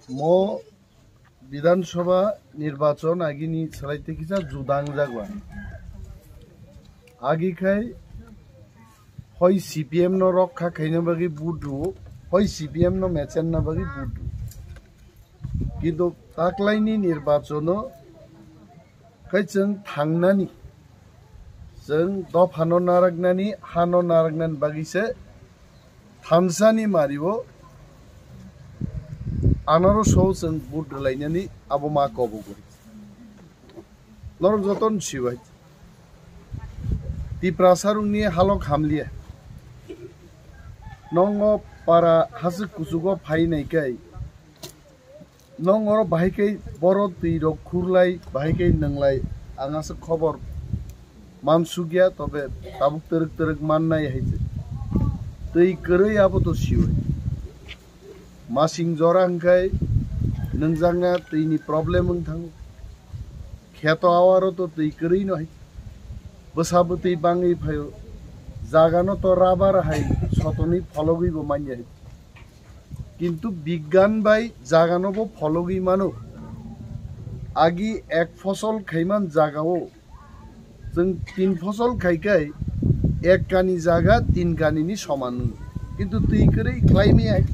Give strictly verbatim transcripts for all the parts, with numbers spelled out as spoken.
Mo Bidhan Sabha nirbachon agini salai tei kisa juda wngjakba. Agi khai hoi C P M no rokha khaina bagwi vote rwo, hoi C P M no mechenna bagwi vote rwo. Kintu taklaini nirbachono khai chwng thangnani, chwng dophano naraknani, hano naraknani bagwi se thansani mario anaro so chwng vote rwlainani abo ma kobogo. Norok jotono sibai. Tiprasarokni halok hamliya. Nongo para hasik kuchugo phainai kai. Nong oro bahai kai boro twi rok khurlai, bahai kai nwnglai, ang aswk khobor mansukya, tobe tabuk twrwk twrwk mannai hai se. Twi kwrwi abo to siwi. Masing jora hwnkhe nwngjakna twini problem wng thango. Kheto awaro to twi kwrwi no hai. Bwsa bwtwi bangwi phaio. Jagano to rubber hai sotoni phologwi bo manya hai. Kintu bigyan bai jagano bo phologwi mano. Agi ek phosol khaiman jagao chwng tin phosol khai khai ek kani jaga tin kani ni soman wng. Kintu twi kwrwi khlai maya.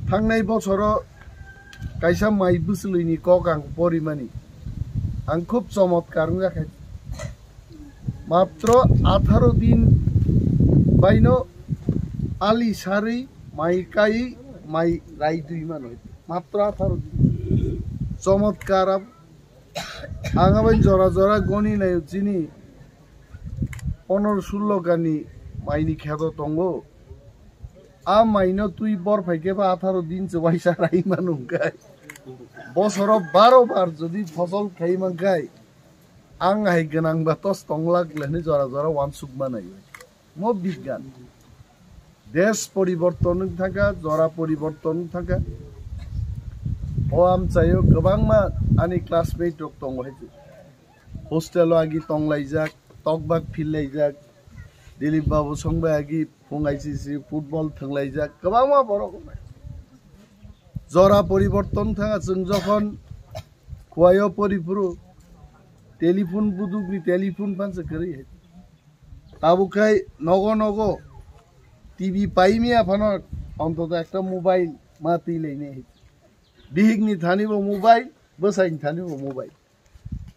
Thangnai bosoro kaisa mai bwswlwini kok ang porimani. Ang khub chomotkar wngya khai. Matro atharo din baino ali sarwi mai kai mai rai dui mano. Matro atharo din. Chomotkar ab-, ang abai jora jora goni nayo chini ponoro sullo kani maini kheto tongo. A maino twi bor phaikhe ba atharo din se waisa rai mano hwnkhe. Bosoro baro bar jodi phosol khai mankhai, ang hai gwnang ba tos tonglak le hinwi jora jora wansuk manai. Mo bigyan. Desh poriborton wng thangkha, jora poriborton wng thangkha. O amchaio kwbangma ani classmate rok tongo hai. Hostel o agi tonglaijak, tokbak phillaijak. Dilip Babu song bai agi phung I C C football thwnglaijak, kwbangma borok. Jora poriborton thanga chwng jokhon Kuwaio poriphuru telephone budukni telephone phansa kwrwi hai. Tabuk khai nogo nogo T V paimia phano ontoto ekta mobile ma twi lainai hai. Bihikni thani bo mobile, bwsaini thani bo mobile.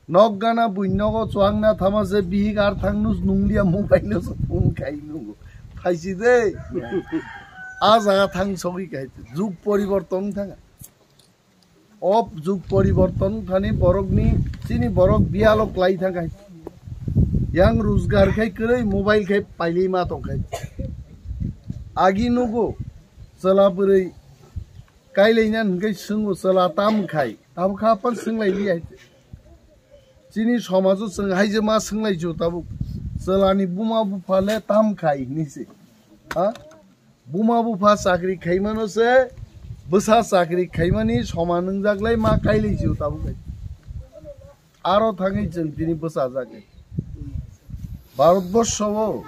Nok gana buini nogo chuangna thama se bihik ar thang nus nunglia mobile no se phone khai nungo. Phaisi de. A jaga thang sogwi khai jug poriborton thanga. O jug poriborton thani borokni, chini borok biyalo klai thang khai. Yang rojgar khai kwrwi mobile khai pailai ma tong khai. Agi nugo chwla bwrwi kailaina hwnkhe swngo chwla tam khai. Tabuk kha pan swnglaili hai. Chini somajo chwng hai je ma swnglaijio tabuk. Chwlani buma bupha le tam khai hinwi se. Ha? Buma bupha chakri khaimano se, bwsa chakri khaimani soman wngjak lai ma kailaijio tabuk hai. Aro thangwi chwng tini bwchajak. Bharatborsho o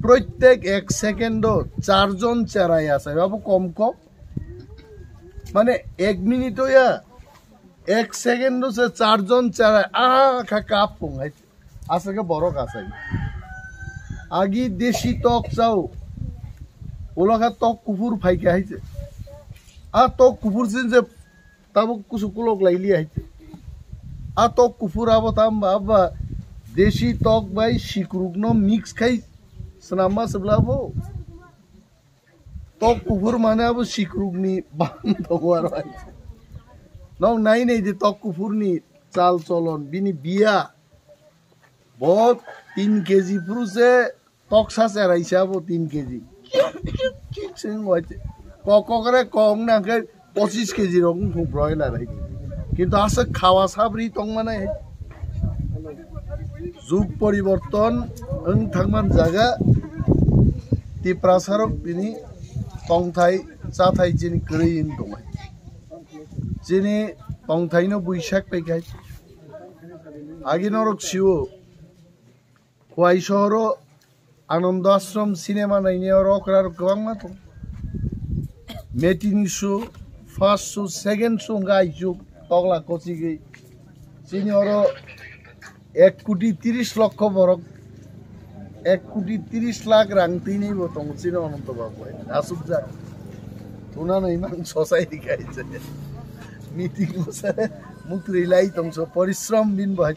proitek ek second o char jon cherai achai, abo kom kom. Mane ek minute o ya, ek second o se char jon cherai, ah, kha kap phung hai. Aswk khe borok achai. Agi desi tok chao. Ulo kha tok kuphur phai khe hai se. A tok kuphur sin se tabuk kusu kulok lai li hai se. A tok kuphur abo tam ba, ba desi tok bai sikruk no mix khai swnam ma se bla bo. Tok kuphur mane abo sikrukni bang tongo aro hai. Nok nai nai di tok kuphurni chal cholon, bini biya. Bo tin K G phuru se tok sa cherai se abo tin K G. Kok kok re kok nang khe pochis K G rok wng thung broiler hai. Kintu aswk khawa sabri tong manai hai. Jug poriborton wng thangman jaga Tiprasa rok tini tongthai chathai chini kwrwi wng tong hai. Chini tongthai no buisak pai khai. Agi norok sio Khwai sohoro Anando Ashram cinema naini oro okra rok kwbangma tong. Meeting su, first su, second su, hwnka aisuk, tokla kochigwi. Chini oro ek koti tris lokho borok, ek koti tris lakh rang twinwi bo tongo chini Ananto Babu hai. Asukjak. Tuna no imang society kaisa. Meeting bo se mukri lai tongso, porishrom bin bo hai.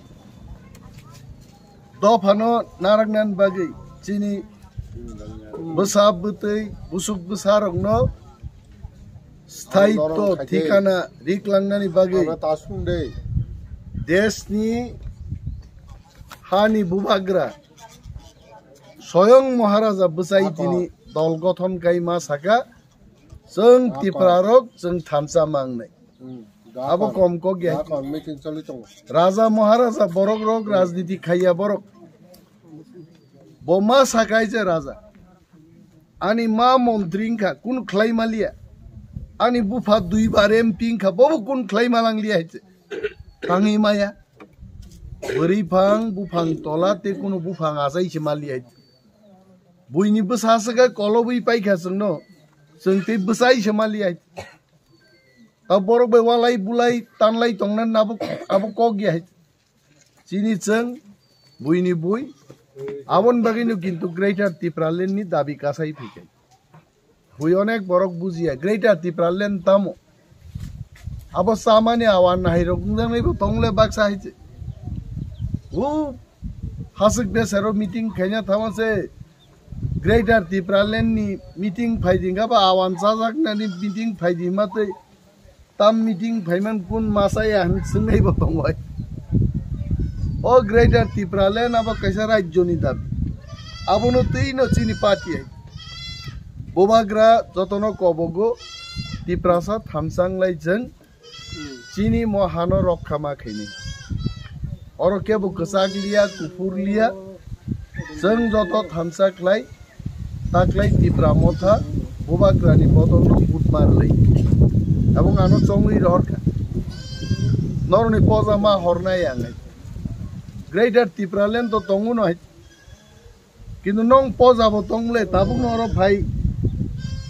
Dophano narwknani bagwi chini bwsa bwtwi, busuk bwsarokno sthaito thikana riklangnani bagwi deshni hani bubagra soyong Maharaja bwchai tini dol gothon kai ma saka, chwng Tiprarok chwng thansa mangnai. Hmm. Abo kom kok ya. Dakon meeting choli tongo. Raja Maharaja borok rok rajniti khaiya borok. Bo ma sakai je raja. Ani ma montri wngkha, kun khlai maliya. Ani bupha duibar M P wngkha, bobo kun khlai malang liya hai je. Tangwi maya. Bwrwi phang, buphang tola, te kunu buphang achai se maliya hai je. Buini bwsa se khe kolobwi paikha chwngno. Chwng tei bwsai se maliya hai je. Ta borok bai walai bulai tanlai tongna abo, abo kok ya hai. Chini chwng buini bui. Aboni bagwino kintu Greater Tipraland ni dabi kasai phikai. Bui onek borok bujiya Greater Tipraland tamo. Abo chamani awan hai rok wngjaknai bo tongle baksa hai se. O hasik besero meeting khaina thama se Greater Tipraland ni meeting phaidi wngkha ba awan chajaknani meeting phaidi matwi tam meeting phaiman kun masa ya hin swngnai bo tongbai. O Greater Tipraland abo kaisa rajyo ni dabi. Abono twi no chini party hai. Bubagra jotono kobogo Tiprasa thamsang lai jeng chini mo hano rokha ma khaini. Oro kebo kwchak liya, kuphur liya, chwng joto thansa khlai, ta khlai Tipra Motha, Bubagrani bodolno vote mar lai. Abong ano chongwi rohor kha. Noroni poja ma hornai ang hai. Greater Tipraland to tongo no hai. Kintu nong poja bo tong le, tabuk no oro phai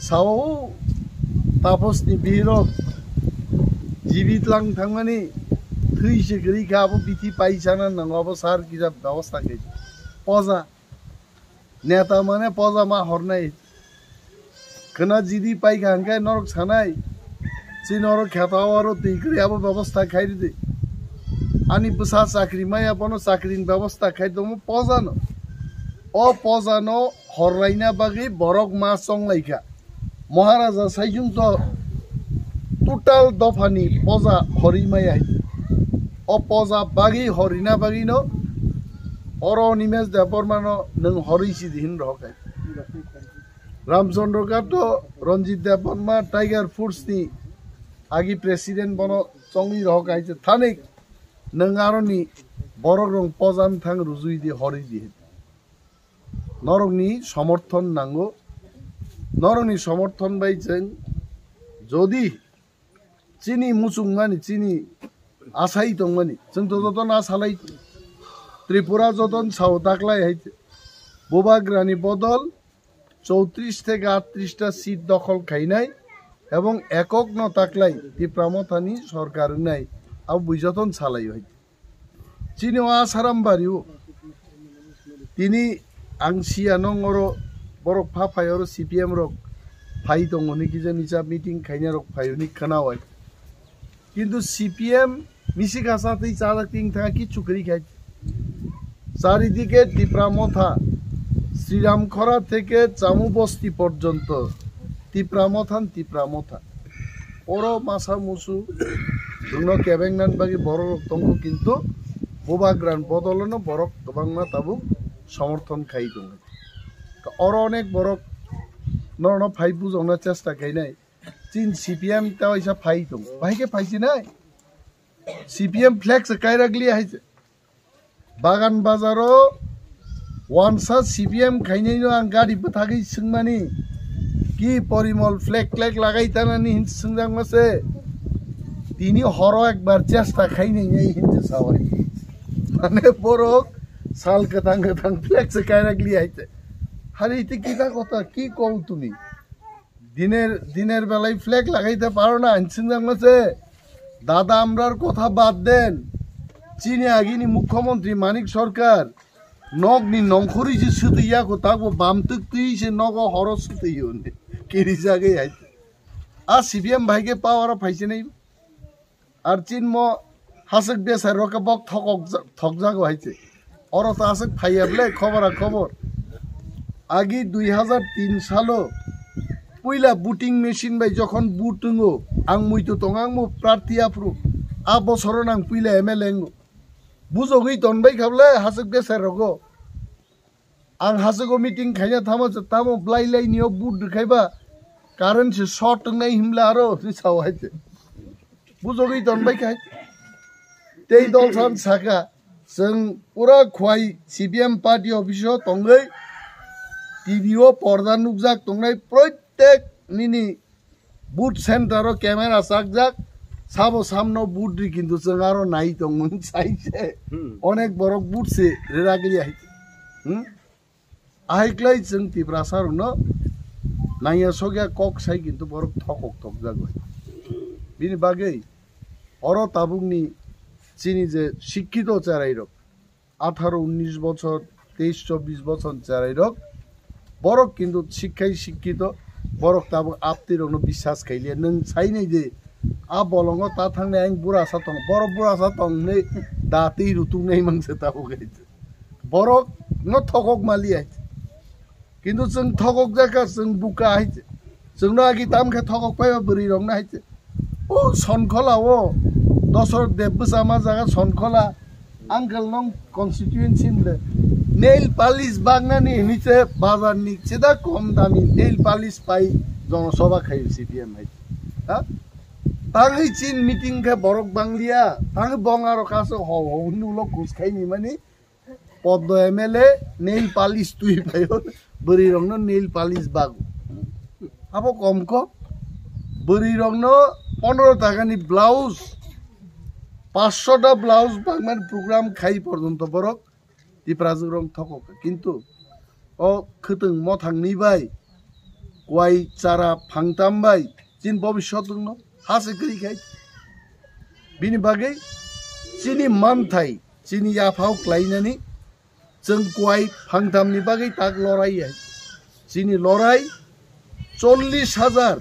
sao tapos ni birok jibit lang thangmani thwi se gri kha abo bithi paisa na nang abo sar kisa byabostha khe poja neta mane poja ma hornai. Khwna jidi paikha hwnkhe norok sanai, chini oro kheto aro twi kwrwi abo bebostha khai rwdi. Ani bwsa chakri maya bono chakrini bebostha khai tongmo pojano. O pojano horlaina bagwi borok ma chonglaikha. Maharaja saichung to total dophani poja horwi maya hai. O poja bagwi horina bagwino oro Animesh Debbarmano nwng horwi sidi hin rohor khai. Ramchandra Ghat to Ranjit Debbarma Tiger Force ni agi president bono chongwi rohor kaisa thanik nwng aroni borok rong pojan thang rujui di horwi di. Norok ni somorthon nango, norok ni somorthon bai chwng jodi chini muchungmani, chini asai tongmani, chwng to joto na salai Tripura joto sao daklai hai Bubagrani bodol chowtris theke aatris ta seat dokhol khainai ebong ekok no taklai Tipra Mothani sorkar wngnai abo bui joto salai hai. Chini o Asaram bari o. Tini ang siya nong oro borok pha phai oro C P M rok phai tongo hwnwi kisa misa meeting khaina rok phai hwnwi khwnawai. Kintu C P M misi kasa tei chajak ting thanga kichu kwrwi khai. Charidike Tipra Motha, Sriram Khora theke Chamu Bosti porjonto Tipra Mothan Tipra Motha. Oro masa musu chwngno kebengna bagwi bororok tongo, kintu Bubagrani bodolono borok kwbangma tabuk somorthon khai tongo. Oro onek borok norokno phai bujokna chesta khainai. Chin C P M ta waisa phai tongo. Bahai khe phai sinai? C P M flex kairak liya hai se. Bagan bazaro wansa C P M khainai no ang gari bwthagwi swngmani, ki Porimol flag flag lagai tanani hin swngjakma se. Tini horo ekbar chesta khainai nai hin se sawai. Mane borok sal kwthang kwthang flag se kairak li hai se. Hari ite kita kotha ki kou tumi? দিনের দিনের বেলায় ফ্ল্যাগ লাগাইতে পারো না, আনসিনজাং মাসে। দাদা, আমরার কথা বাদ দেন। চিনি আগিনি মুখ্যমন্ত্রী মানিক সরকার নগনি নংখরি যে সুতইয়া কো তাকবো বামতক তুই সে নগ হর সুতই হনে। কিরি জাগে আইতে। আ সিপিএম ভাইকে পাওয়ার পাইছে নেই। Ar chinmo haswk besa roke bok thokok ja-, thokjago hai se. Oro ta aswk phaiya ble khobor a khobor. Agi dui hazar tin salo puila voting machine bai jokhon vote wngo, ang muitu tongo, ang bo prarthi aphuru. A bosoro nang puila M L A wngo. Bujogwi tonbai kha ble haswk besa rogo. Ang hajago meeting khaina thamo se, tamo blai lai nio vote rwkhaiba, current se short wngnai himla aro se sao hai se. Bujogwi tonbai khai. Tei dol san saka, chwng pura khwai C P M party office o tongwi, T V o porda nukjak tongnai proitek nini Boot center o camera chakjak, sabo samno boot ri, kintu chwng aro nai tongmung sai se. Hmm. Onek borok boot se rirak liya hai. Hmm? Ahai klai chwng Tiprasa rokno naiya sokya kok sai, kintu borok thokok thokjak bai. Bini bagwi oro tabukni chini je sikkito cherai rok, atharo unnish bochor, teish chobbish bochor cherai rok, borok kintu sikkhai sikkito, borok tabuk aptwi rokno biswas khailiya. Nwng sainai de, a bolongo ta thangnai ang burasa tong, borok burasa tong hinwi da twi rutuknai mangsa tabuk hai. Borok no thokok maliya. Kintu chwng thokok jakha, chwng buka hai se. Chwngno agi tam khe thokok phaiba bwrwi rokno hai se. O Sonkhola o, Dosor Deb bwsa ma jaga Sonkhola, uncle nong constituency hwnde. Nail polish bagnani hini se bazar ni chida kom dami nail polish pai jono soba khayo C P M hai. Ha? Tangwi chin meeting khe borok bangliya, tangwi bong aro kaso ho ho hwnwi ulo kus khai ni mani. Poddo M L A nail polish twi phaio, bwrwi rokno nail polish bago. Abo kom kok, bwrwi rokno pondro taka ni blouse, paanch sho ta blouse bagmani program khai porjonto borok Tiprajwk rok thokok. Kintu o khwtwng mothang ni bai kwai chara phangtam bai chin bobiswt wngno ha se kwrwi khai. Bini bagwi chini manthai, chini yaphao klainani chwng kwai phangtamni bagwi tak lorai hai. Chini lorai chollish hajar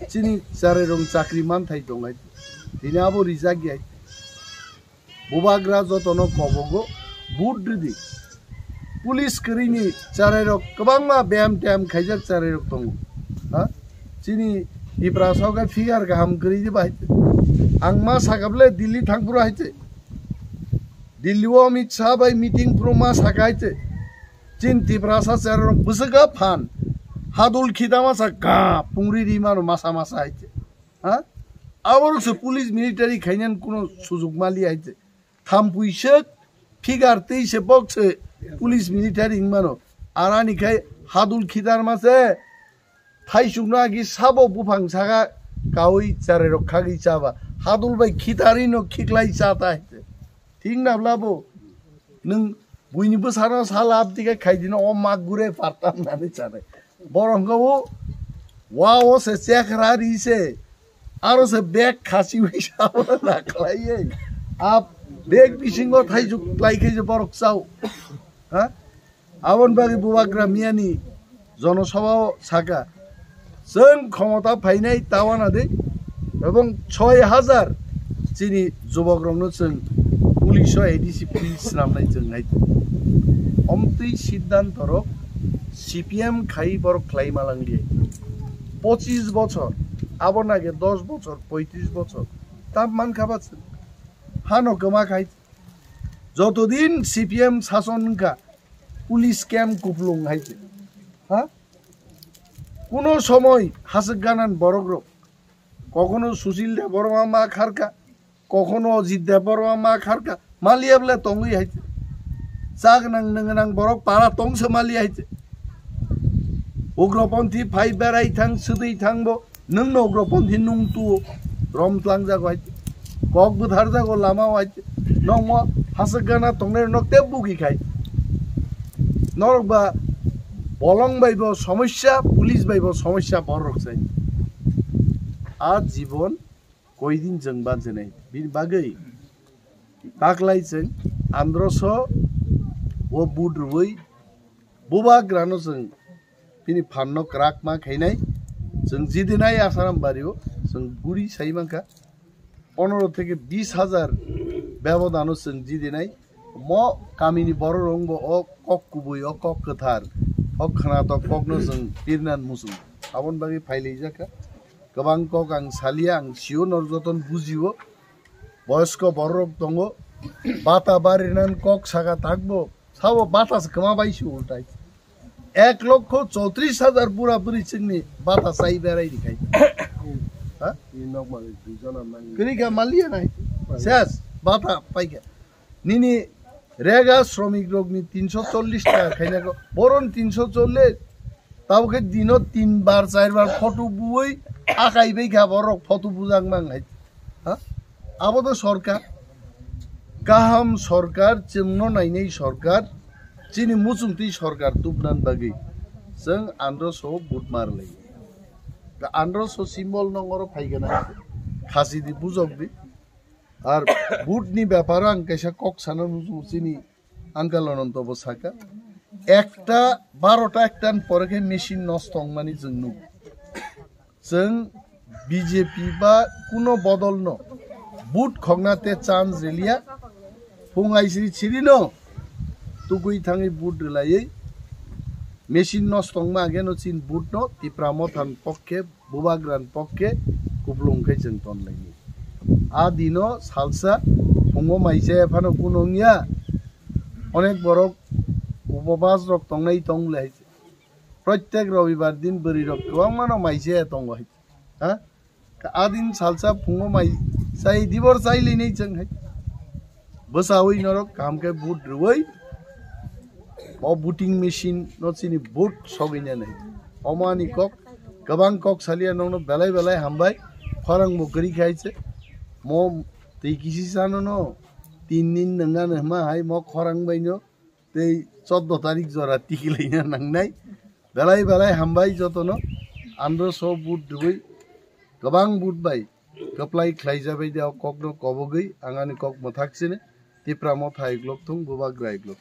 chini charairok chakri manthai tongnai. Tini abo rijak yai. Bubagra jotono kobogo vote ridi. Police kwrwini charairok kwbangma beyam teyam khaijak charairok tongo. Ha? Chini Tiprasa khe figure kaham kwrwi di bai. Ang ma sakable Delhi thangphuru hai se. Delhi o Amit Shah bai meeting phuru ma saka hai se. Chin Tiprasa charairok bwswk phan. Hadul khita ma sa ga pungri ri mano masa masa hai se. Ha? Aborok se police military khainan kuno sujuk mali hai se. Thampui se figure tei se bok se police military hwnmano. Arani khai hadul khitar ma se thaisukno agi sabo buphang saka kaui charairok khagwi chaba. Hadul bai khitarino khiklai cha ta hai se. Thik na bla bo? Nwng buini bwsano sal abdi khe khaidino o mak gure partam nani chanai. Borok hwnkhe o wa o se chekra ri se, aro se bag khasiwi sabo nakhlaiwi. A bag bisingo thaijuk klai khe je borok chao. Ha? Aboni bagwi Bubagra miyani jonosabhao saka, chwng khomota phainai tawana de, ebong soi hajar chini jubokrokno chwng police o A D C police swnamnai chwng nai. Omtwi siddhanto rok C P M khai borok khlai malang liya. Pochis bochor, abo nage dos bochor, poitris bochor, tam mankha ba chwng hano kwma khai. Jotodin C P M sason wngkha, police camp kuplung hai se. Ha? Kuno somoi haswk ganan borok rok. Kokhono Sushil Debbarma ma kharka, kokhono Ajit Debbarma ma kharka. Maliya bole tongwi hai se. Chak nang nang nang borok para tong se maliya hai se. Ugroponthi phai berai thang, swdwi thang bo. Nwng no ugroponthi nung tuo, rom tlang jago hai. Kok bwthar jago lama o hai. Nokmo haswk gana tongnai nok te bugi khai. Norok ba Bolong bai bo somosya, police bai bo somosya borok sai. A jibon koidin jeng bansinai. Bini bagwi taklai jeng androso o vote rwui bubagrano jeng bini phanno kwrak ma khainai. Jeng jidinai Asaram bario jeng guri sai mankha. Pondro theke bis hajar bebodano chwng jidinai. Mo kamini bororok wngbo o kok kubui, o kok kwthar, o khwnatok kokno chwng pirnan muchung. Aboni bagwi phailaijak kha. Kwbang kok ang salia, ang sio, nor joton bujio. Boyosko bororok tongo. Bata barinan kok saka takbo. Sabo bata se kwma bai se ultai. Ek lokho chotris hajar bura buri chwngni bata chai berai rikhai. Ha? Ni nok malik dui jona mani. Kwrwi kha maliya nai. Ses, bata paikha. Nini rega sromik rokni tinso chollis taka khaina ko. Boron tinso chollis. Tabo khe dino tin bar, char bar photo bui akai bai kha borok photo bujak mang hai. Ha? Abo to sorkar. Kaham sorkar, chwngno nainai sorkar, chini muchungtwi sorkar tubnan bagwi chwng androso vote marlai. Ta androso symbol nongoro phaigana khasi di bujok di. Ar vote ni beparo ang kaisa kok sana nuju chini Uncle Ananto bo saka. Ekta barota ektan pore khe machine nosto wngmani chwng nugo. Chwng B J P ba kuno bodol no vote khokna te chance riliya. Phung aisri chiri no tugui thangwi vote rwlaiwi machine nosto wngma age no chin vote no Tipra Motha ni pokhe, Bubagra ni pokhe kuplung khe chwng tonlaini. A dino salsa phungo mai chaya phano kuno wngya. Onek borok upapas rok tongnai tong le hai. Protek robibar din bwrwi rok kwbangma no mai chaya tongo hai. Ha? Adin salsa phungo mai chai dibor chai linai chwng hai. Bwsawi norok kaham khe vote rwui o voting machine no chini vote sogwi nanai. Omo ani kok, kwbang kok salia nokno belai belai hambai. Khorang bo kwrwi khai se mo twi kisi sano no tin din nwnga nw hma hai mo khorang bai no tei choddo tarik jora tikilaina nangnai. Belai belai hambai jotono. Andro so vote rwui kwbang vote bai kwplai khlai jabai de o kokno kobogwi ang ani kok mwthak sini Tipra Motha iglok thung, Bubagra iglok.